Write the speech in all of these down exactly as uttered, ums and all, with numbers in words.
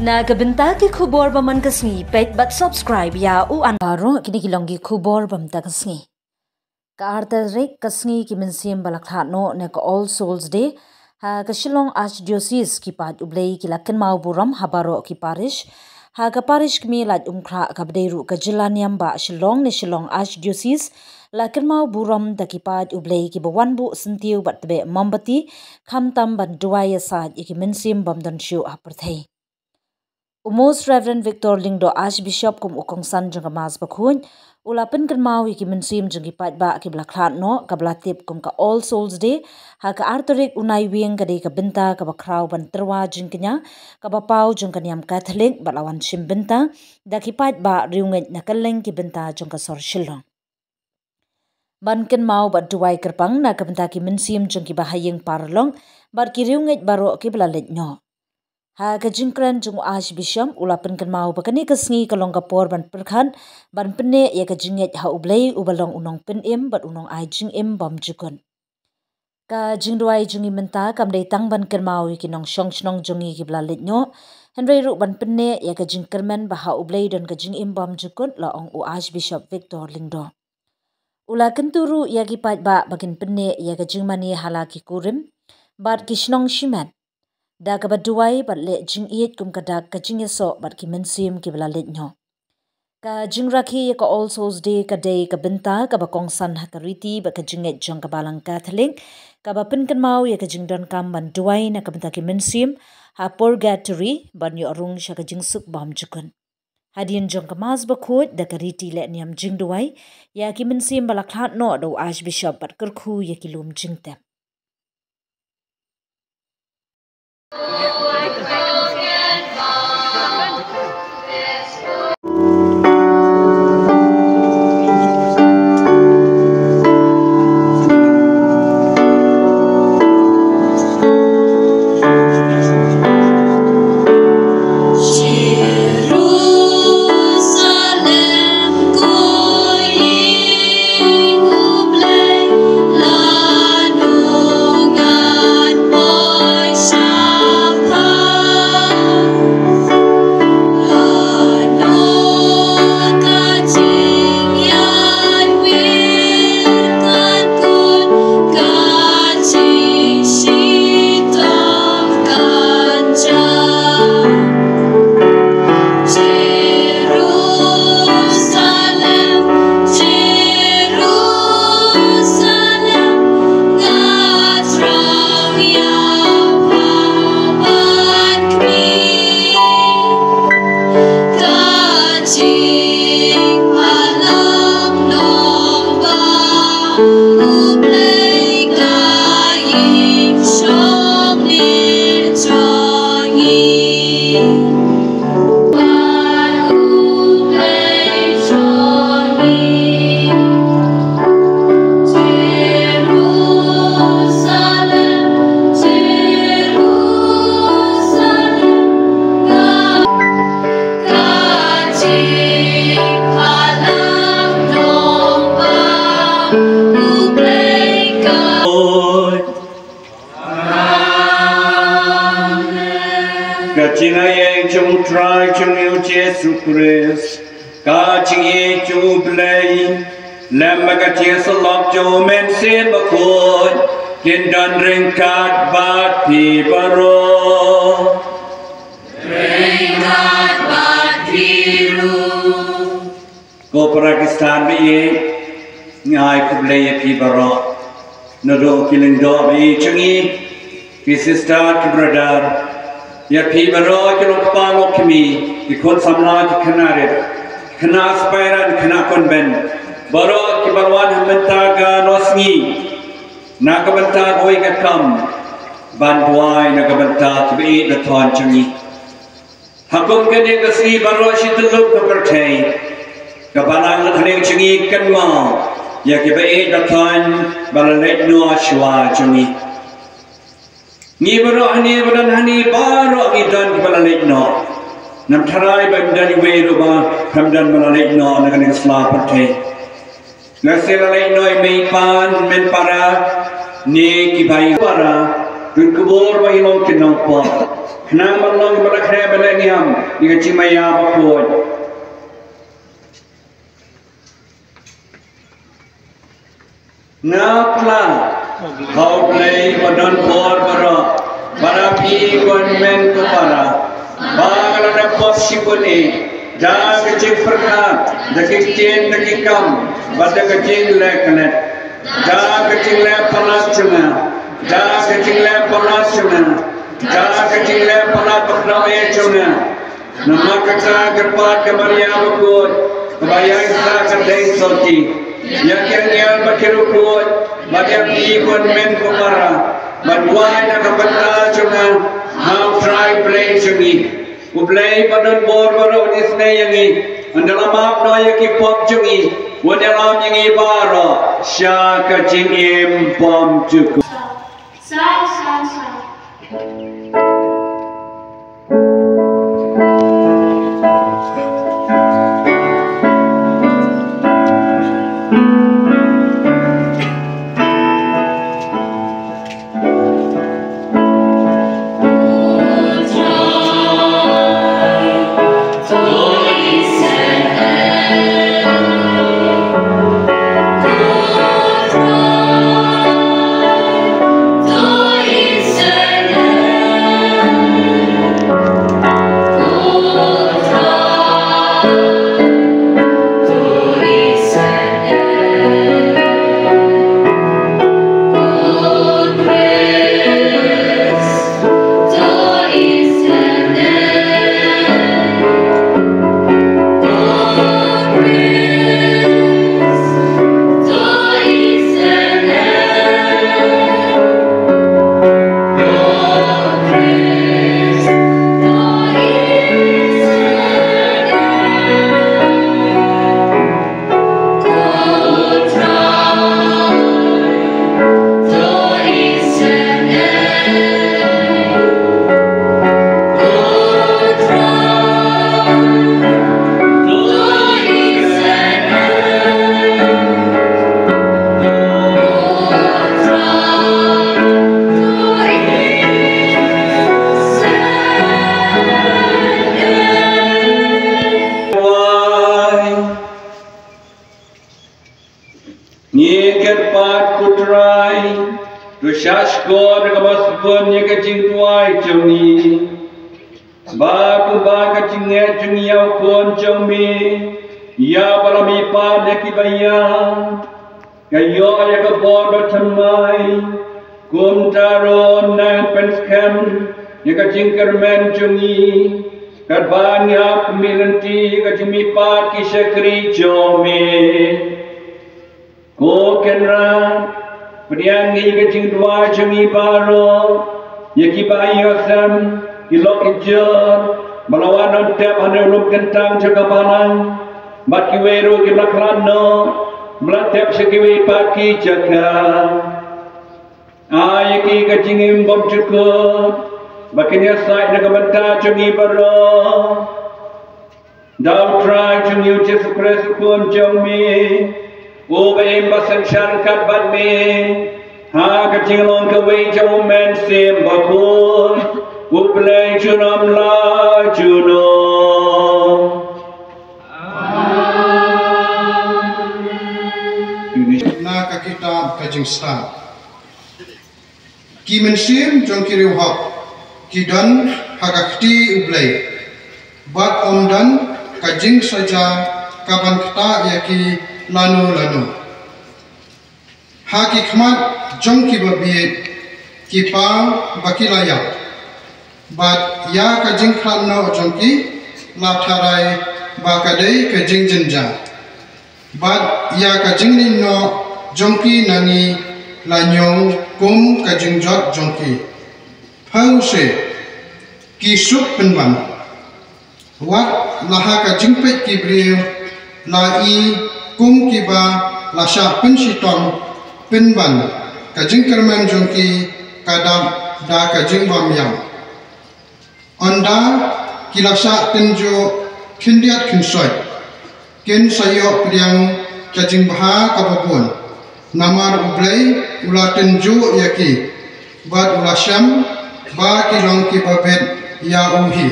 Na ka bynta ki khubor ba man ka sngi, peit bad subscribe ïa u an. Baroh kine ki long ki khubor ba man ka sngi. Ka ar tarik ka sngi ki mynsiem ba la khlad noh ne ka All Souls Day ha ka Shillong Archdiocese, ki paid U Blei ki la kynmaw burom ha baroh ki parish. Ha ka parish kmie Laitumkhrah kaba dei ruh ka jylla niam ba Shillong ne Shillong Archdiocese la kynmaw burom da ki paid U Blei kiba wan buh syntiew bad tbeh mombati, khamtam ban duwai ïasaid ïa ki mynsiem bym don shuh ha pyrthei. U Most Reverend Victor Lyngdoh, Archbishop, kum u kongsan jong ka Mass Bakhuid, u la pynkynmaw ïa ki mynsiem jong ki paidbah kiba la khlad noh, kaba la tip kum ka All Souls Day, ha ka ar tarik u Naiwieng, ka dei ka bynta kaba khraw ban tyrwa jingkñia kaba paw jong ka niam Katholik bad la wan shim bynta da ki paidbah riewngeit na kylleng ki bynta jong ka sor Shillong. Ban kynmaw bad duwai kyrpang na ka bynta ki mynsiem jong kiba ha ïing paralok bad ki riewngeit baroh kiba la leit noh. Ha ka jingkren jong u Archbishop, u la pynkynmaw ba kane ka sngi ka long ka por ban pyrkhat, ban pynneh ïa ka jingngeit ha U Blei uba long u nongpynim bad u nongai jingim bymjukut. Ka jingduwai jong ngi mynta kam dei tang ban kynmaw ïa ki nongshong shnong jong ngi kiba la leit noh, hynrei ruh ban pynneh ïa ka jingkyrmen ba ha U Blei don ka jingim bymjukut, la ong u Archbishop Victor Lyngdoh. U la kyntu ruh ïa ki paidbah ba kin pynneh ïa ka jingmane ha la ki kurim bad ki shnong shimet, da kaba duwai bad leh jingïeit kum ka dak ka jingïasoh bad ki mynsiem kiba la leit noh. Ka jingrakhe ïa ka All Souls Day ka dei ka bynta kaba kongsan ha ka riti bad ka jingngeit jong ka Balang Katholik, kaba pynkynmaw ïa ka jingdonkam ban duwai na ka bynta ki mynsiem ha purgatory ban ïoh rung sha ka jingsuk bymjukut. Hadien jong ka Mass Bakhuid, da ka riti leh niam jingduwai ïa ki mynsiem ba la khlad noh da u Archbishop bad kyrkhu ïa ki lum jingtep. Ka jingaiei jong u Trai jong ngi u Jisu Khrist, ka jingïeit jong u Blei, lem bad ka jingïasyllok jong u Mynsiem Bakhuid, kin don ryngkat bad phi baroh. Ryngkat bad phi ruh. Ko para Khristan ba ïeit, nga ai khublei ïa phi baroh. Naduh ki lyngdoh ba ïeit jong ngi, ki sister, ki brother, ïa phi baroh ki longkpa longkmie, ki khun samla, ki khynnah rit, ki khynnah spairan, ki khynnah convent, baroh kiba wan ha mynta ka nongsngi na ka bynta kawei ka kam, ban duwai na ka bynta ki ba ïeit ba thon jong ngi. Ha kum kane ka sngi baroh shi tylli ka pyrthei, ka Balang Ri Khlieh jong ngi kynmaw ïa ki ba ïeit ba thon ba la leit noh shuwa jong ngi. Ngi baroh hangne ba don hangne baroh ngi don ki ba la leit noh. Ngam tharai ba don iwei ruh ba kam don ba la leit noh na kane ka sla pyrthei. Lehse la leit noh i mei i pa, hynmen para, ne ki bai para, don khubor ba i long ki nongpop. Khnang ban long ba la khreh ba la Niam ïa ka jingmaïa bakhuid. Nga pla ha U Blei ba don bor baroh, ba la plie ïa ka hynmen ka para, ba ka la dep pop shibun eh da ka jingpyrkhat, da ki ktien, da ki kam, bad da ka jingleh klet, da ka jingleh palat jong nga, da ka jingleh palat jong nga, da ka jingleh palat ba khlem eh jong nga. Namar kata, kyrpad ka Maria bakhuid, kaba ïaisah ka dei sorti ïa ki angel bad ki riewkhuid, bad ïa phi, ko hynmen ko para, ban duwai na ka bynta jong nga ha U Trai Blei jong ngi. U Blei ba don bor baroh un isynei ïa ngi, un da la map noh ïa ki pop jong ngi, un ïalam ïa ngi baroh sha ka jingim bymjukut. Sa, sa, sa. Ngi kyrpad, ko Trai, to shahshkor da kaba sbun ïa ka jingduwai jong ngi, ba kumba ka jingngeit jong ngi ïa u Khun jong me, ïa uba la mihpat na kiba ïap, ka ïoh ïa ka bor bathymmai, kumta ruh un nang pynskhem ïa ka jingkyrmen jong ngi, katba ngi ap kumne lynti ïa ka jingmihpat ki shakri jong me. Ko Kynrad, pdiang ïa ka jingduwai jong ngi baroh, ïa kiba ïohsngew, ki lok ki jor, ba la wan ban tep ha une u lum kyntang jong ka balang, bad kiwei ruh kiba la khlad noh, ba la tep sha kiwei pat ki jaka. Ai ïa ki ka jingim bymjukut, ba kin ïasaid na ka bynta jong ngi baroh. Da U Trai jong ngi U Jisu Khrist U Khun jong me, uba im bad synshar ryngkat bad me, ha ka jinglong kawei jong U Mynsiem Bakhuid, U Blei junom la junom. Na ka kitab ka jingstad. Ki mynsiem jong ki riewhok ki don ha ka kti U Blei, bad ym don ka jingsaja kaban ktah ïa ki lano lano. Ha ki khmat jong ki babieit ki paw ba ki la ïap, bad ïa ka jingkhlad noh jong ki la tharai ba ka dei ka jingjynjar. Bad ïa ka jingleit noh jong ki na ngi la ñiew kum ka jingjot jong ki. Pha u se, ki suk pynban. Wat la ha ka jingpeit ki briew la i kum kiba la shah pynshitom pynban, ka jingkyrmen jong ki ka dap da ka jingbym ïap. Ynda ki la shah tynjuh khyndiat khynsoit, kin sa ïoh pdiang ka jingbha kaba bun. Namar U Blei u la tynjuh ïa ki, bad u la shem ba ki long kiba bit ïa u hi.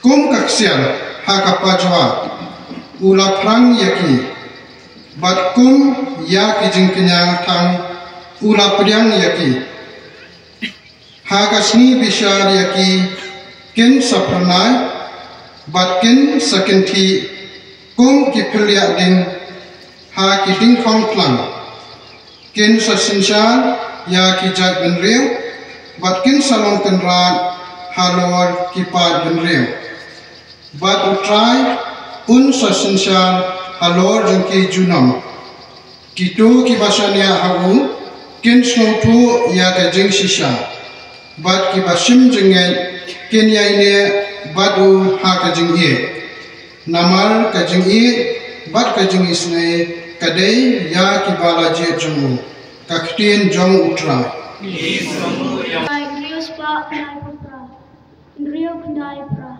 Kum ka ksiar ha ka pajwa u la phrang ïa ki, bad kum ïa ki jingkñia thang u la pdiang ïa ki. Ha ka sngi bishar ïa ki kin sa phyrnai, bad kin sa kynthih kum ki phylliah ding ha ki ding khongtlang. Kin sa synshar ïa ki jait bynriew, bad kin sa long kynrad halor ki paid bynriew. Bad U Trai un sa synshar halor jong ki junom. Kito kiba shaniah ha u kin sngewthuh ïa ka jingshisha, bad kiba shim jingngeit kin ïaineh bad u ha ka jingïeit. Namar ka jingïeit bad ka jingisynei ka dei ïa kiba la jied jong u. Ka ktien jong U Trai. Ai, hynriew spah khyndai phew phra. Hynriew khyndai phra.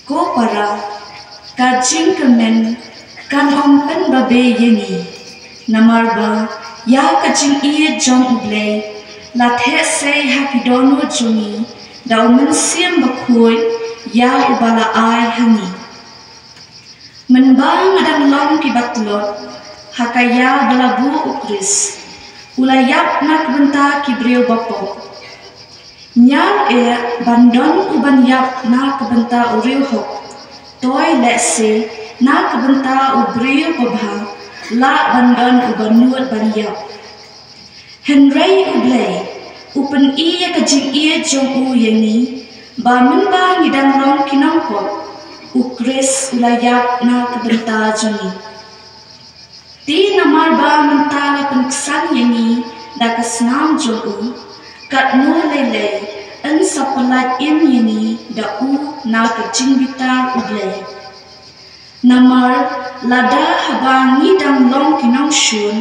Ko para, ka jingkmen kan ym pynbabe ïa ngi. Namar ba ïa ka jingïeit jong U Blei la theh sei ha ki dohnud jong ngi da U Mynsiem Bakhuid ïa uba la ai ha ngi. Mynba nga dang long kiba tlot ha ka ïa ba la buh U Khrist, u la ïap na ka bynta ki briew bapop. Ñiar eh ban don u ban ïap na ka bynta u riewhok, toi lehse na ka bynta u briew babha lah ban don u ba nud ban ïap. Hynrei U Blei u pyni ïa ka jingïeit jong u ïa ngi, ba mynba ngi dang long ki nongpop, U Khrist u la ïap na ka bynta jong ngi. Te namar ba mynta la pynksan ïa ngi da ka snam jong u, katno lei lei yn sa pyllait im ïa ngi da u na ka jingbitar U Blei. Namar lada haba ngi dang long ki nongshun,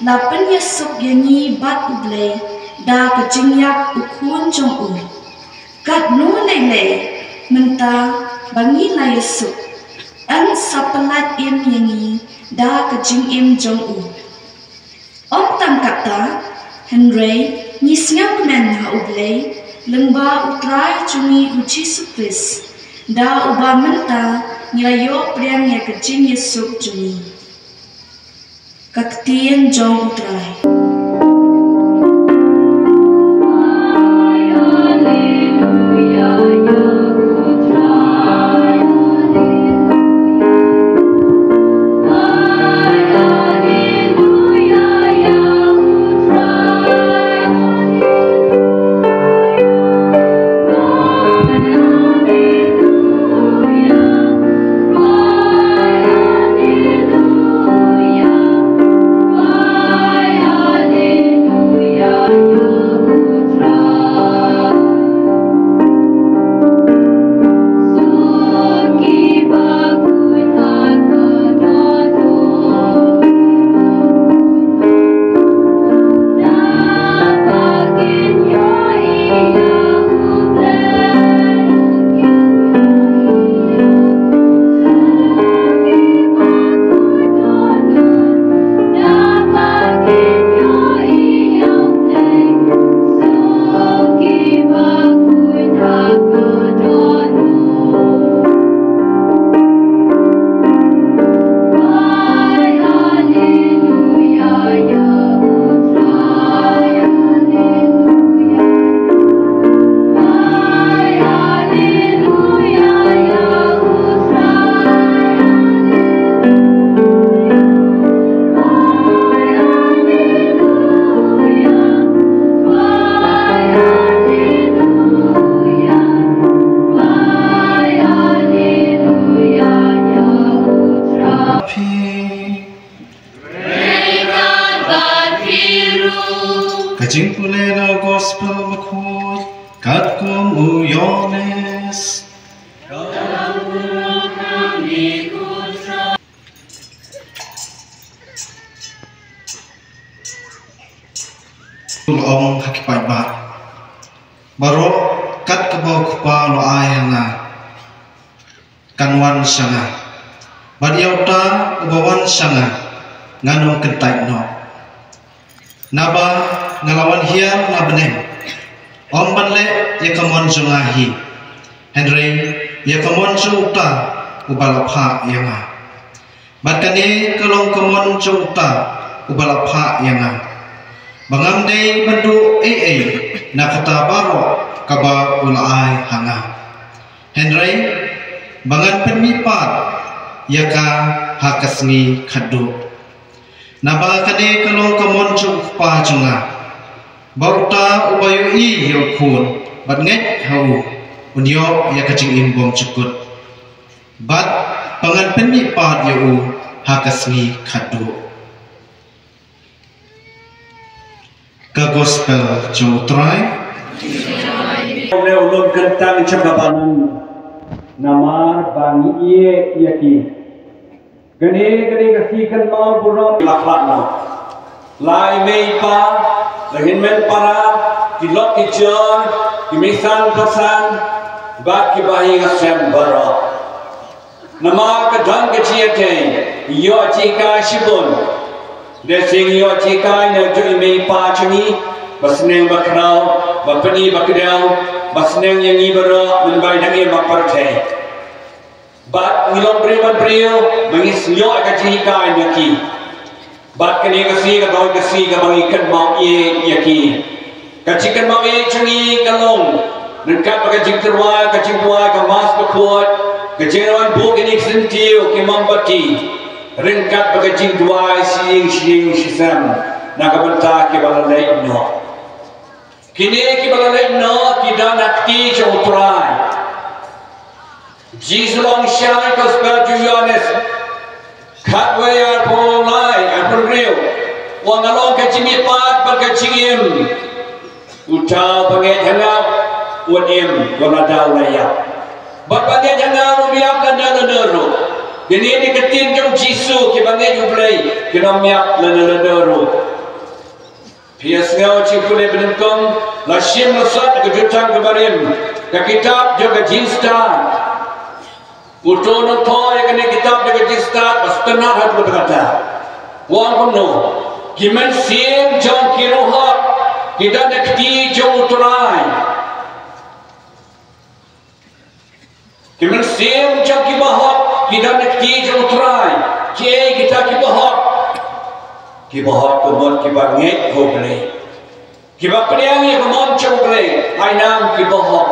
la pynïasuk ïa ngi bad U Blei da ka jingïap u Khun jong u, katno lei lei mynta ba ngi la ïasuk, yn sa pyllait im ïa ngi da ka jingim jong u. Ym tang katta, hynrei ngi sngewkmen ha U Blei lyngba U Trai jong ngi U Jisu Khrist, da uba mynta ngi la ïoh pdiang ïa ka jingïasuk jong ngi. Ka ktien jong U Trai. Pule na Gospel Bakhuid katkum u Ïoannis. Ong ha ki paidbah baroh, kat kaba u Kpa u la ai ha nga kan wan sha nga, bad ïa uta uba wan sha nga ngan ym kyntait noh. Naba nga la wan hiar na bneng, ym ban leh ïa ka mon jong nga hi, hynrei ïa ka mon jong uta uba la phah ïa nga. Bad kane ka long ka mon jong uta uba la phah ïa nga, ba ngam dei ban duh ei ei na kata baroh kaba u la ai ha nga, hynrei ba ngan pynmihpat ïa ka ha ka sngi khatduh. Naba kane ka long ka mon jong u Kpa jong nga, ba uta uba ïohi ïa u Khun bad ngeit ha u, un ïoh ïa ka jingim bymjukut, bad ba ngan pynmihpat ïa u ha ka sngi khatduh. Ka Gospel jong u Trai. Ong ne u lum kyntang jong ka balang, namar ba ngi ïeit ïa ki. Kane, kane ka sngi kynmaw burom la khlad noh. La i mei i pa, la hynmen para, ki lok ki jor, ki meisan pyrsan, bad ki bahaïing hasem baroh. Namar ka don ka jingïatei, ïoh jinghikai shibun. Dei sien ïoh jinghikai na jong i mei i pa jong ngi, ba sneng ba khraw, ba pyni ba kdew, ba sneng ïa ngi baroh, mynba i dang im ha pyrthei. Bad ngi long briew bad briew, ba ngi ïoh ka jinghikai na ki. Bad kane ka sngi ka don ka sngi kaba ngi kynmaw ïa, ïa ki. Ka jingkynmaw ïa jong ngi ka long ryngkat bad ka jingtyrwa, ka jingtyrwa ka Mass Bakhuid, ka jingwan buh kine ki syntiew ki mombati, ryngkat bad ka jingduwai shi ïing shi ïing shi sem na ka bynta kiba la leit noh. Kine kiba la leit noh ki don ha kti jong u Trai. Jisu u ong shai, Gospel jong u Ïoannis khatwei, arphew lai, arphew hynriew, u ong, nga long ka jingmihpat bad ka jingim. Uta uba ngeit ha nga un im wat lada u la ïap, bad uba ngeit ha nga un ym ïap lada lada ruh. Kine ki ktien jong u Jisu, kiba ngeit ha U Blei kin ym ïap lada lada ruh. Phi ïohsngew jingpule banyngkong, la shim la sot ka jutang ka barim, ka kitab jong ka jingstad. Uto u nongthoh ïa kane ka kitab jong ka jingstad ba sngewtynnat haduh katta katta. U ong kumno, ki mynsiem jong ki riewhok ki don ha kti jong u Trai. Ki mynsiem jong ki bahok ki don ha kti jong u Trai. Kiei kita ki bahok? Ki bahok ka mut kiba ngeit ha U Blei, kiba pdiang ïa ka mon jong U Blei, ai nam ki bahok.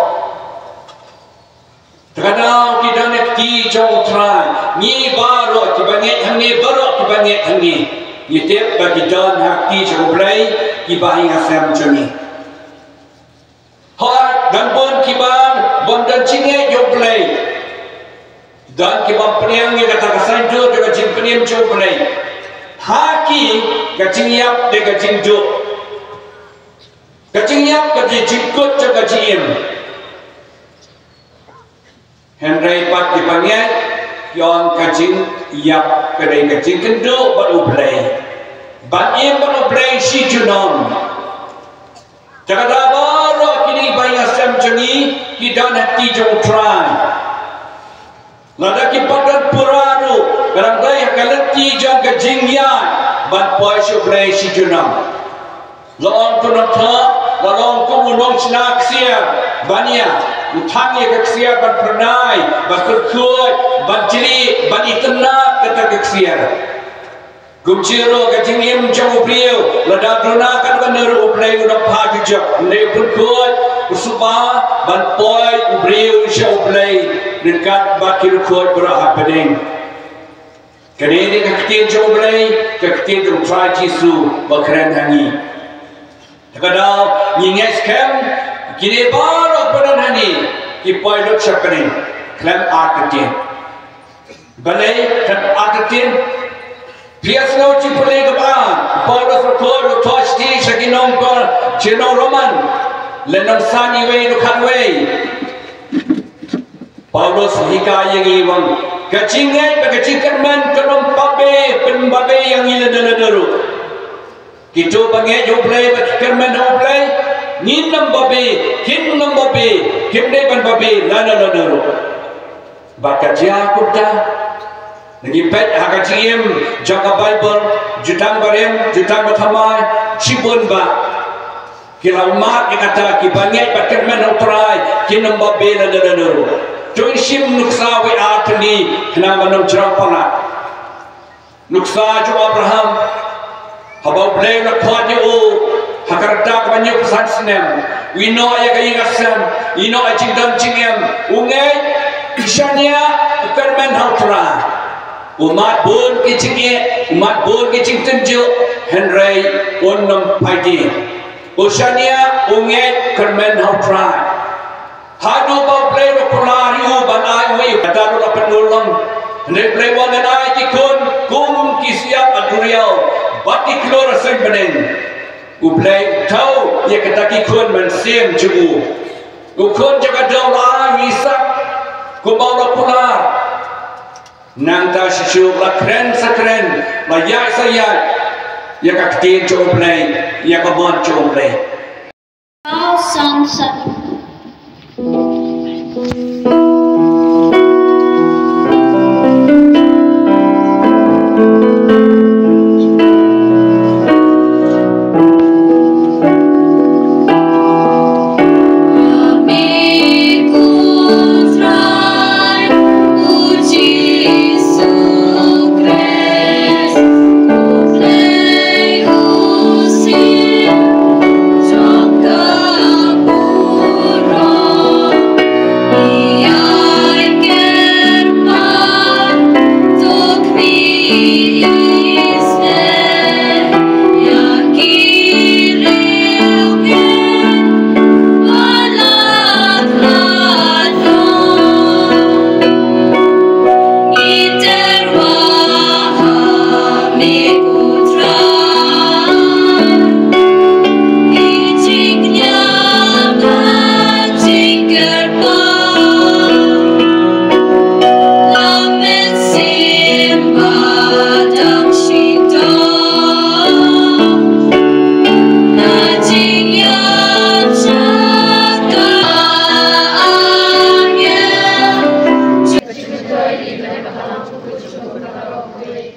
Te ka daw ki don ha kti jong u Trai. Ngi baroh kiba ngeit hangne, baroh kiba ngeit hangne, ngi tip ba ki don ha kti jong U Blei ki bahaïing hasem jong ngi. Hooid, don bun kiba bym don jingngeit ïa U Blei. Don ki bym pdiang ïa kata ka saiñdur jong ka jingpynim jong U Blei. Ha ki, ka jingïap dei ka jingduh. Ka jingïap ka dei jingkut jong ka jingim. Hynrei pat kiba ngeit, ki ong ka jingïap ka dei ka jingkynduh bad U Blei, ban im bad U Blei shi junom. Te kata baroh kine ki bahaïing hasem jong ngi ki don ha kti jong u Trai. Lada kim pat don pura ruh, ka dang dei ha ka lynti jong ka jingïaid ban poi sha U Blei shi junom. La ong kum u nongthoh, la ong kum u nongshna ksiar, ban ïa, u thang ïa ka ksiar ban phyrnai, ban kyrkhuid, ban jrieh, ban itynnad kata ka ksiar. Kumjuh ruh ka jingim jong u briew, lada duna katba ne ruh U Blei u da phah jujok, u dei u pynkhuid, u suba ban poi u briew sha U Blei ryngkat bad ki riewkhuid baroh ha bneng. Kane dei ka ktien jong U Blei, ka ktien jong u Trai Jisu ba kren ha ngi. Te ka daw ngi ngeit skhem, kine baroh ba don hangne ki poi lut sha bneng khlem artatien. Balei khlem artatien? Phi ïa sngewthuh pule kaba Paulus ruh u thoh shiti sha ki nong, sha ki nong Roman, lynnong san, wei haduh khatwei. Paulus u hikai ïa ngi ba ka jingngeit bad ka jingkyrmen kan ym babe, pynbabe ïa ngi lada lada ruh. Kito ba ngeit ha U Blei bad ki kyrmen ha U Blei, ngin ym babe, kin ym babe, kim dei ban babe lada lada ruh. Bad ka jia kumta, ngi peit ha ka jingim jong ka Baibl, jutang barim, jutang bathymmai, shibun ba ki la mad ïa kata, kiba ngeit bad kyrmen ha U Trai kin ym babe lada lada ruh. To ngin shim nuksa wei ar tylli khnang ban ym jrong palat. Nuksa jong u Abraham, haba U Blei u la khot ïa u ha ka rta kaba hynñiewphew san snem, u ïehnoh ïa ka ïing ka sem, u ïehnoh ïa ka jingdon jingem, u ngeit, u shaniah, u kyrmen ha U Trai. U mad bun ki jingeh, u mad bun ki jingtynjuh, hynrei un ym phai die. U shaniah, u ngeit, u kyrmen ha U Trai. Haduh ba U Blei u la kular ïa u ban ai uwei u, kata ruh la pynurlong. Hynrei U Blei u ong, ngan ai ki khun kum ki siap ha duriaw bad ki khlur ha suiñ bneng. U Blei u thew ïa kita ki khun mynsiem jong u. U khun jong ka doh u la ai u Isaak kumba u la kular. Nangta shisha u la kren sa kren, la ïaid sa ïaid ïa ka ktien jong U Blei, ïa ka mon jong U Blei. Psalm seven.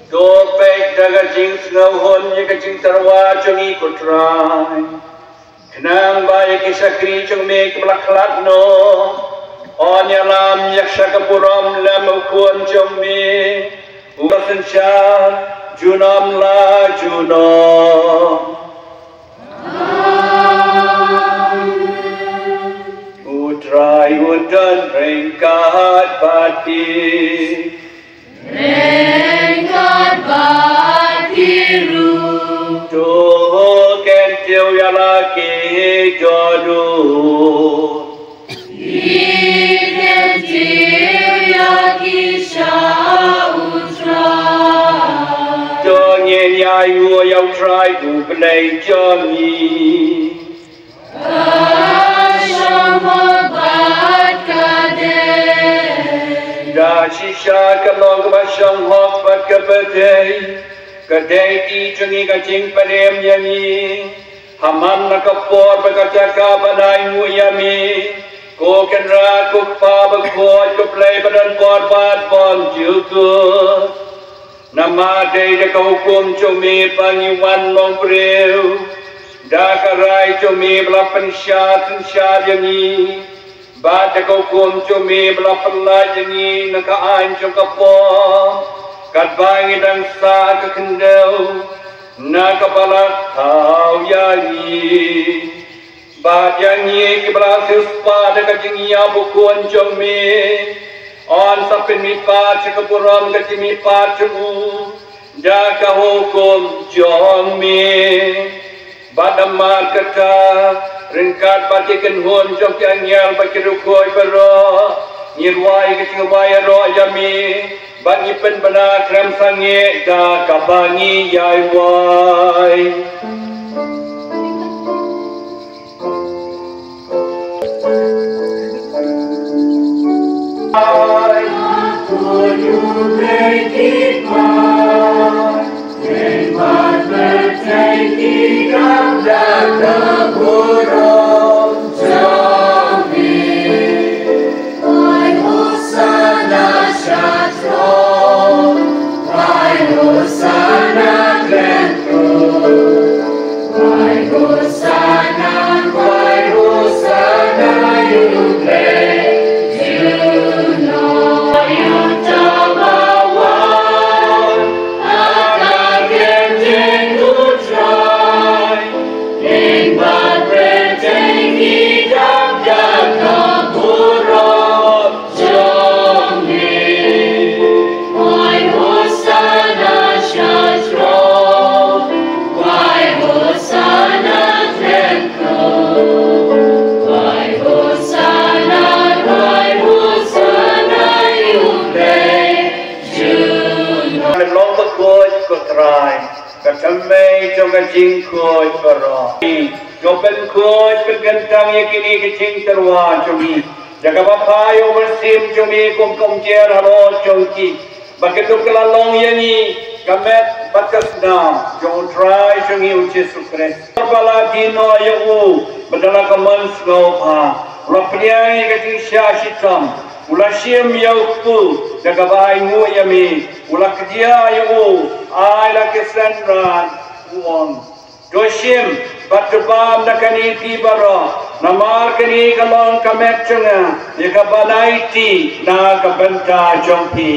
To peit da ka jingsngewhun ïa ka jingtyrwa jong ngi, ko Trai. Khnang ba ïa ki shakri jong me kiba la khlad noh, yn ïalam ïa ka shakabor lem u Khun jong me, uba synshar junom la junom. U Trai un don ryngkat bad phi. Ryngkat bad phi ruh. To kyntiew ïa la ki dohnud. Ngi kyntiew ïa ki sha U Trai. To ngin ïa ainguh ïa U Trai U Blei jong ngi. Ka shong hok bad ka dei. Da shisha ka long kaba shong hok bad kaba dei, ka dei ka jong ngi ka jingpynim ïa ngi. Ha man la ka por bad ka jaka ban ainguh ïa me, ko Kynrad, ko Kpa bakhuid, ko Blei badonbor bad bymjukut. Namar dei da ka hukum jong me ba ngi wan long briew, da ka rai jong me ba la pynshad synshar ïa ngi, bad da ka hukum jong me ba la pyllait ïa ngi na ka aiñ jong ka pop, katba ngi dang sah ha ka khyndew na kaba la thaw ïa ngi. Bad ïa ngi kiba la siewspah da ka jingïap u Khun jong me, yn sa pynmihpat sha ka burom ka jingmihpat jong u da ka hukum jong me. Bad namar kata, ryngkat bad ki kynhun jong ki angel bad ki riewkhuid baroh, ngi rwai ka jingrwai ïaroh ïa me. Bad ngi pynbna khlem sangeh da kaba ngi ïai wai. Long bakhuid ko Trai, ka thymmei jong ka jingkhuid baroh. To pynkhuid pynkyntang ïa kine ki jingtyrwa jong ngi da kaba phai ïa u mynsiem jong ngi kum ka umjer halor jong ki. Ba ka duk ka la long ïa ngi ka met bad ka snam jong u Trai jong ngi u Jisu Khrist. Ba la dino ïa u, ba da la ka mon sngewbha u la pynïaid ka jingshah shitom, u la shim ïa u kpu da kaba ainguh ïa me, u la kdiah ïa u, ai la ka synran, u ong. To shim bad to bam na kane phi baroh, namar kane ka long ka met jong nga, ïa kaba nai tih na ka bynta jong phi.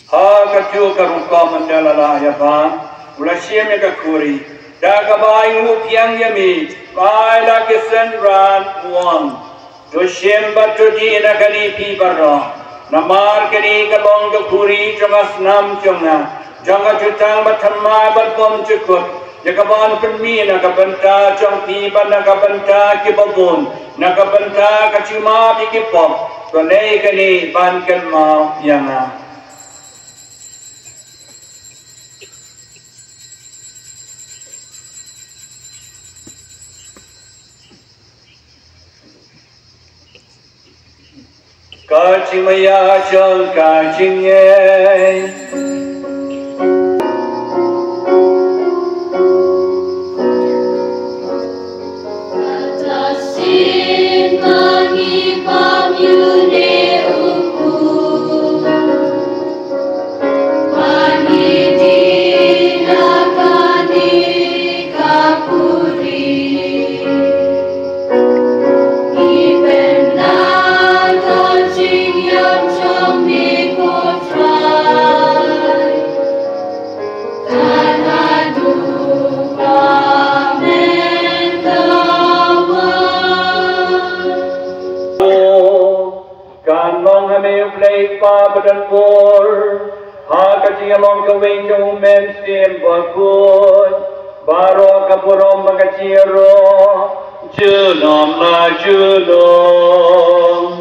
Ha kajuh ka rukom ynda la lah ïa bam, u la shim ïa ka khuri da kaba ainguh pdiang ïa me, ai la ka synran, u ong. To shim bad to dih na kane phi baroh, namar kane ka long ka khuri jong ka snam jong nga, jong ka jutang bathymmai bad bymjukut, ïa kaban pynmih na ka bynta jong phi bad na ka bynta kiba bun, na ka bynta ka jingmap ïa ki pop. To leh kane ban kynmaw ïa nga. Ka jingmaïa jong ka jingngeit. Kan long ha me U Blei Kpa badonbor, ha ka jingïalong kawei jong U Mynsiem Bakhuid, baroh ka burom bad ka jingïaroh junom la junom.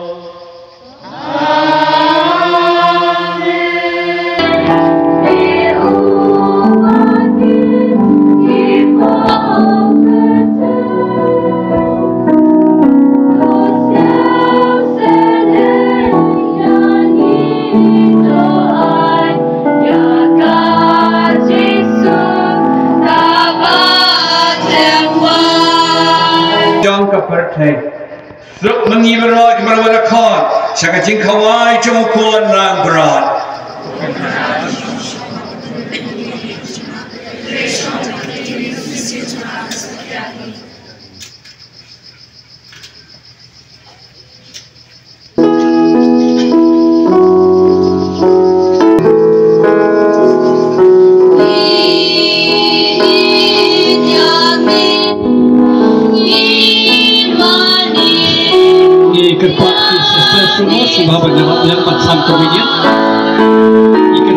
Jong ka pyrthei. Suk ma ngi baroh kiba la wan khot sha ka jingkhawai jong u Khun langbrot. Ngi kyrpad ïa ki sister shuh shuh ba ban ïarap lem bad san communion. Ngi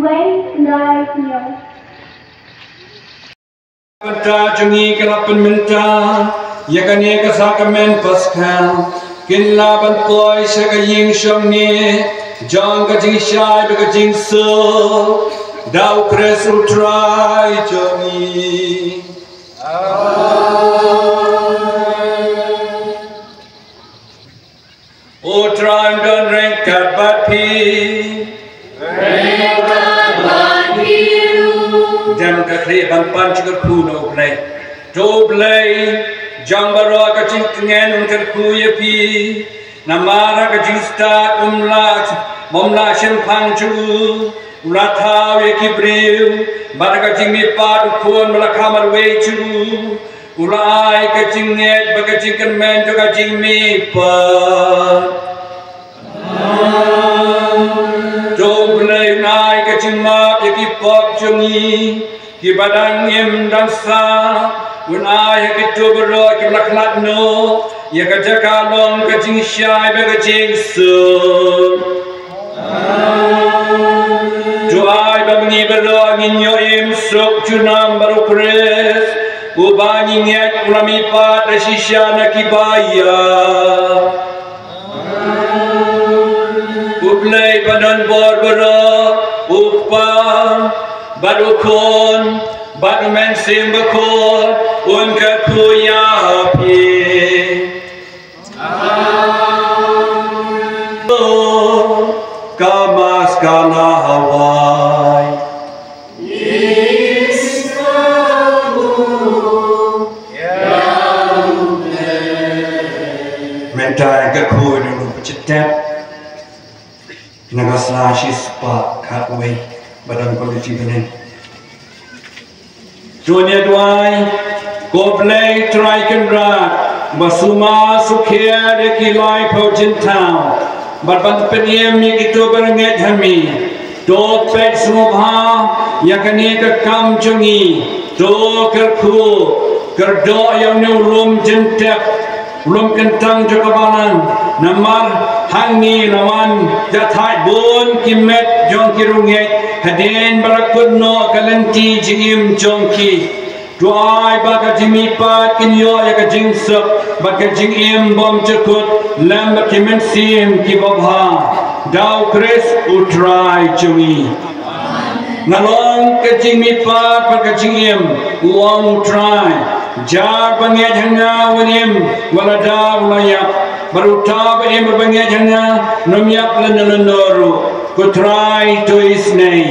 Wei, nai, nyo. Bynta jong ngi ki la pynmynta ïa kane ka sakramen Paska, kin la ban poi sha ka ïing shong ne jong ka jingshai bad ka jingsuk da U Khrist U Trai jong ngi. Amen. U Trai un don ryngkat bad phi. Ryngkat bad phi ruh. Dem ka khlieh ban pan jingkyrkhu na U Blei. To U Blei jong baroh ka jingtngen un kyrkhu ïa phi. Namar ha ka jingstad um lah, um lah shemphang jong u, u la thaw ïa ki briew, bad ha ka jingmihpat u Khun ba la kha marwei jong u, u la ai ka jingngeit bad ka jingkyrmen jong ka jingmihpat. To U Blei un ai ka jingmap ïa ki pop jong ngi, kiba dang im dang sah, un ai ha kito baroh kiba la khlad noh ïa ka jaka long ka jingshai bad ka jingsuk. To ai ba ngi baroh ngin ïoh im suk junom bad U Khrist, uba ngi ngeit u la mihpat da shisha na kiba ïap. U Blei ba don bor baroh, U Kpa, bad U Khun, bad U Mynsiem Bakhuid, un kyrkhu ïa phi. Amen. Ka Mass ka la wai. Mynta ka khuid u pynjah tep na ka sla shispah khatwei ba don quality bneng. To ngin ïa duwai, ko Blei Trai Kynrad, ba sumar sukher ïa ki laiphew jingthaw, bad ban pynim ïa kito ba rngeit ha me. To peit sngewbha ïa kane ka kam jong ngi. To kyrkhu kyrdoh ïa une u lum jingtep, u lum kyntang jong ka balang. Namar hangne la wan jahthait bun ki met jong ki riewngeit hadien ba la kut noh ka lynti jingim jong ki. To ai ba ka jingmihpat kin ïoh ïa ka jingsuk bad ka jingim bymjukut lem bad ki mynsiem kiba bha, da U Khrist U Trai jong ngi. Nga long ka jingmihpat bad ka jingim, u ong U Trai. Jar ba ngeit ha nga un im wat la da u la ïap, bad uta ba im bad ba ngeit ha nga un ym ïap lano lano ruh. Ko Trai to isynei.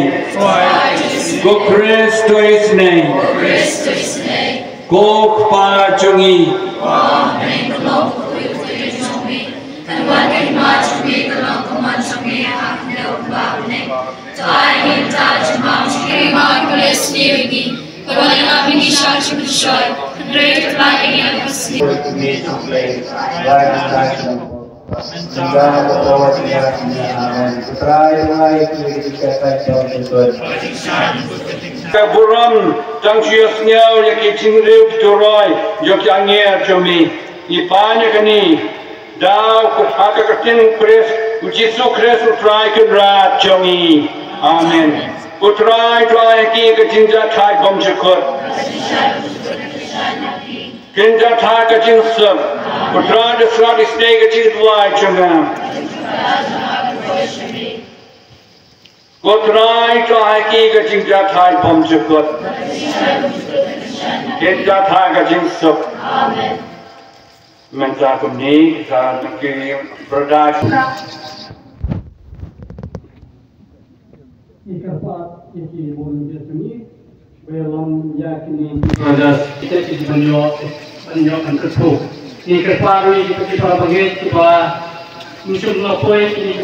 Ko Khrist to isynei. Ko Kpa jong ngi. Ka burom tang shu ïohsngew ïa ki jingrwai jong ki angel jong me. Ngi pan ïa kane da ka ktien U Khrist, U Jisu Khrist U Trai Kynrad jong ngi. Amen. Ko Trai to ai ha ki ka jingjahthait bymjukut. Kin jahthait ka jingsuk. Ko Trai to sngap isynei ka jingduwai jong nga. Ko Trai to ai ha ki ka jingjahthait bymjukut. Kin jahthait ka jingsuk. Mynta kumne kita nangkyrkhu ïa ki brother. Ki kyrpad ïa ki volunteer jong ngi. Ba ïalam ïa kine ki brothers kita ki ban ïoh, ban ïoh ban kyrkhu. Ngi kyrpad ruh ïa kita ki para bangeit kiba ym shym la poi kine.